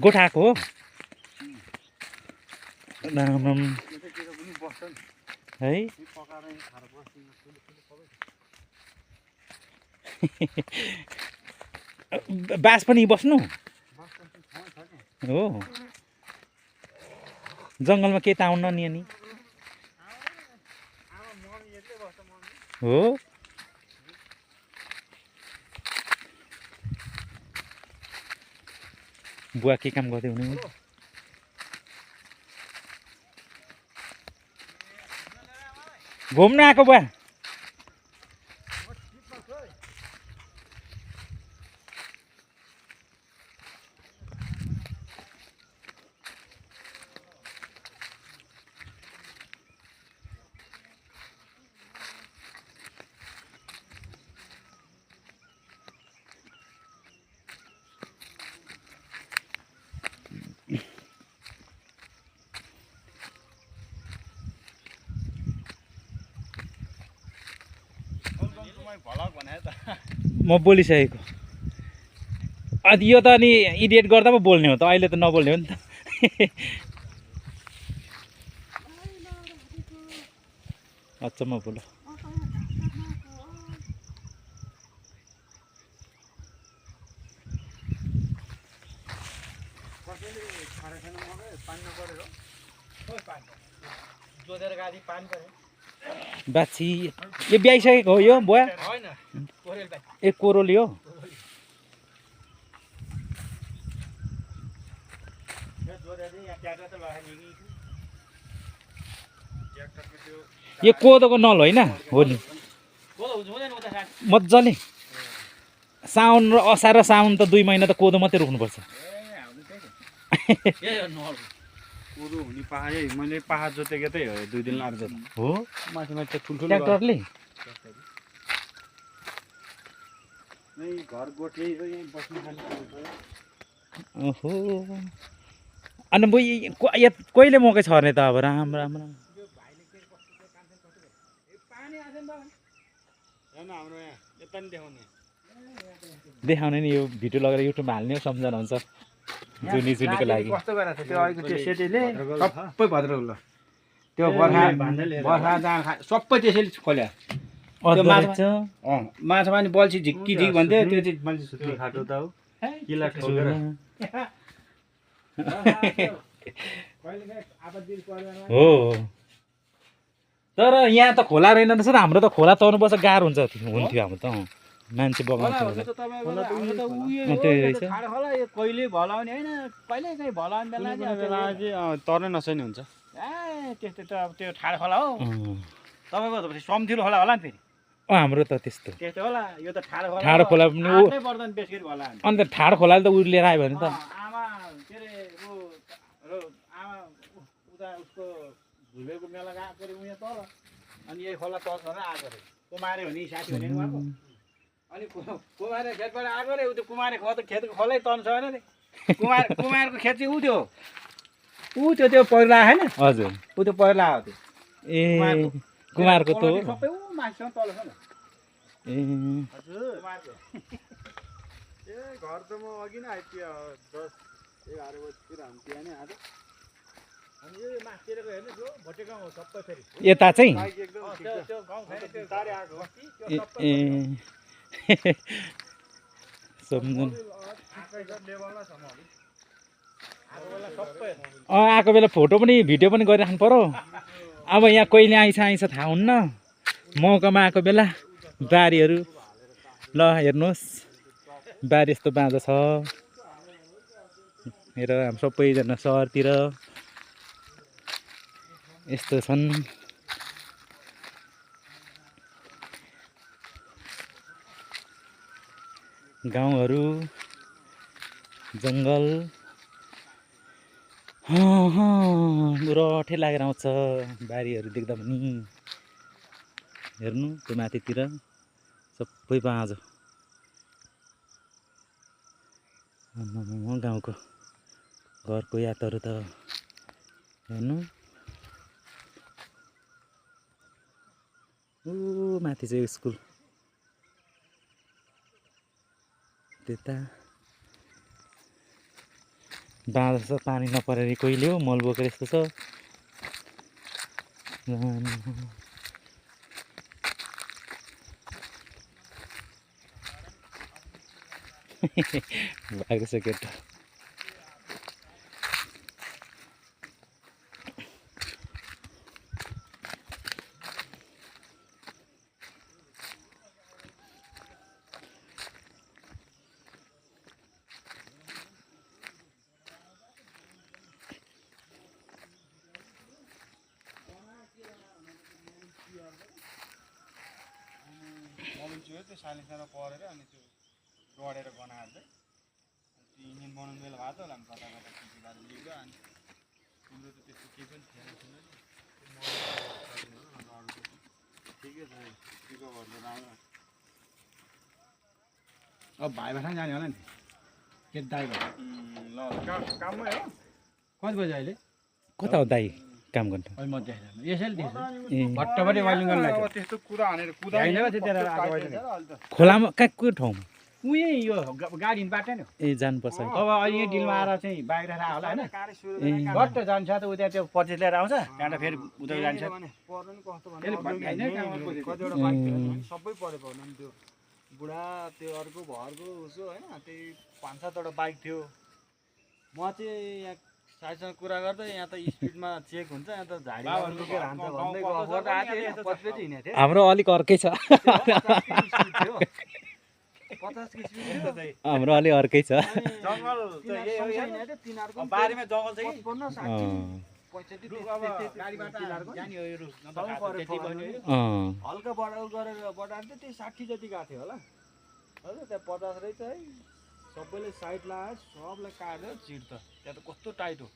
गोठाको हो है बास पनि बस्नु हो जङ्गलमा के त आउन नि अनि हो बुवा के काम गर्दै हुनु घुम्न आएको बुवा म बोलिसकेको अनि यो त अनि इडिएट गर्दा पो बोल्ने हो त अहिले त नबोल्ने हो नि त अचम्म बोल बाछी यो ब्याइसकेको हो यो बुवा ए कोरोली हो यो कोदोको नल होइन हो नि मजाले साउन र असार र साउन त 2 महिना त कोदो मात्रै रोप्नुपर्छ कोदो हुने पाहाडै मैले पाहाड जोतेको त्यही हो 2 दिन लाग्छ हो माथि माथि ठुल्ठुलो ट्र्याक्टरले नै घर गोठे यही बस्न खाने ओहो अनि म कहिले मकै छर्ने त अब राम राम राम हाम्रो यहाँ यता नि देखाउने देखाउने नि यो भिडियो लगेर युट्युबमा हाल्ने हो सम्झना हुन्छ जुनी जुनीको लागि कस्तो गरेको थियो त्यो अहिलेको त्यो सेटीले सबै भद्र ल त्यो बर्खा जाँड सबै त्यसैले खोल्या त्यो माछा पनि बल्छी झिक्की झिक भन्थ्यो त्यो चाहिँ मान्छे सुत्ने खाटो त हो किला ठोकेर हो तर यहाँ त खोला रहेन रहेछ हाम्रो त खोला तर्नुपर्छ गाह्रो हुन्छ हुन्थ्यो हाम्रो त मान्छे बगाउँथ्यो कहिले भलाउने होइन कहिले काहीँ भलाउने बेला चाहिँ तर्नै नसक्ने हुन्छ त्यस्तो त अब त्यो ठाडो खोला हो तपाईँको त सम्थिलो खोला होला नि फेरि हाम्रो त त्यस्तो होला यो त ठाडो खोला पनि अन्त ठाडो खोलाले त उर्लिएर आयो भने त आमा के अरे आमा उता उसको झुलेको मेला गएको अरे उहाँ तल अनि यही खोला तल छ आएको अरे कुमारे हुने साथी हुने उहाँको अनि कुमारे खेतबाट आएको अरे उ त्यो कुमारे खेतको खोलै तन्छ होइन नि कुमारको खेत चाहिँ ऊ त्यो पहिला आएन हजुर ऊ त्यो पहिला आयो त्यो ए कुमारको त हो सबै ऊ माथिसम्म तल छ नि ए हजुर कुमारको ए घर त म अघि नै आइपुग्यो 10-11 बजीतिर हामी त्यहाँ नै आज अनि यो माथितिरको हेर्नुहोस् यो भोटे गाउँ हो सबै फेरि यता चाहिँ त्यो गाउँ छैन त्यो तारे आएको बस्ती त्यो सबै सम्झनु लेभलमा छ म आएको बेला फोटो पनि भिडियो पनि गरिराख्नु पर्यो अब यहाँ कहिले आइछ थाहा हुन्न मौकामा आएको बेला बारीहरू ल हेर्नुहोस् बारी यस्तो बाँझो छ हेर हाम्रो सबैजना सहरतिर यस्तो छन् गाउँहरू जङ्गल रठे लागेर आउँछ बारीहरू देख्दा पनि हेर्नु त्यो माथितिर सबै बाँझो गाउँको घरको यादहरू त हेर्नु ऊ माथि चाहिँ स्कुल त्यता बाँझो छ पानी नपरेर कोहीले हो मल बोकेर यस्तो छ भएको छ केटा त्यो साइलेन्सरमा परेर अनि त्यो रडेर बनाएर चाहिँ त्यो इन्जिन बनाउनु बेला भएको होला कता कता के के गरेर लिएको अनि तिम्रो त त्यस्तो केही पनि थिएन ठिकै छ पिकअप गर्नु राम्रो अब भाइ भाषा जाने होला नि के ड्राइभर ल काममै हो कति बजी अहिले कता हो दाइ काम गर्नु अहिले मध्य यसैले दिन्छ ए भट्टपट्टि वाइलिङ गर्न लाग्यो त्यस्तो कुरा हानेर कुदाएन त्यतिखेर खोलामा कहाँको ठाउँमा उही यो गाडी बाटो नि ए जानुपर्छ है। अब अहिले यहीँ डिलमा आएर चाहिँ बाहिर आयो होला होइन बट्ट जान्छ त उता त्यो पर्चेस लिएर आउँछ त्यहाँबाट फेरि उता जान्छ सबै परेको होला नि त्यो बुढा त्यो अर्को घरको उसो होइन त्यही 5-7वटा बाइक थियो म चाहिँ यहाँ साथीसँग कुरा गर्दा यहाँ त स्पिडमा चेक हुन्छ यहाँ त झाडीमा लुकेर हान्छ भन्दै गफ गर्दा आएको थिएँ 50 हिँडेको थिएँ हाम्रो अलिक अर्कै छ 50 की स्पिड थियो हाम्रो अलि अर्कै छ जङ्गल तिनीहरूको बारीमा जङ्गल छ कि 50 हल्का बढाउ गरेर बढाएर चाहिँ त्यही 60 जति गएको थियो होला हजुर त्यहाँ 50 रहेछ है सबैले साइड लगायो सबलाई काट्यो चिड त त्यहाँ त कस्तो टाइट हो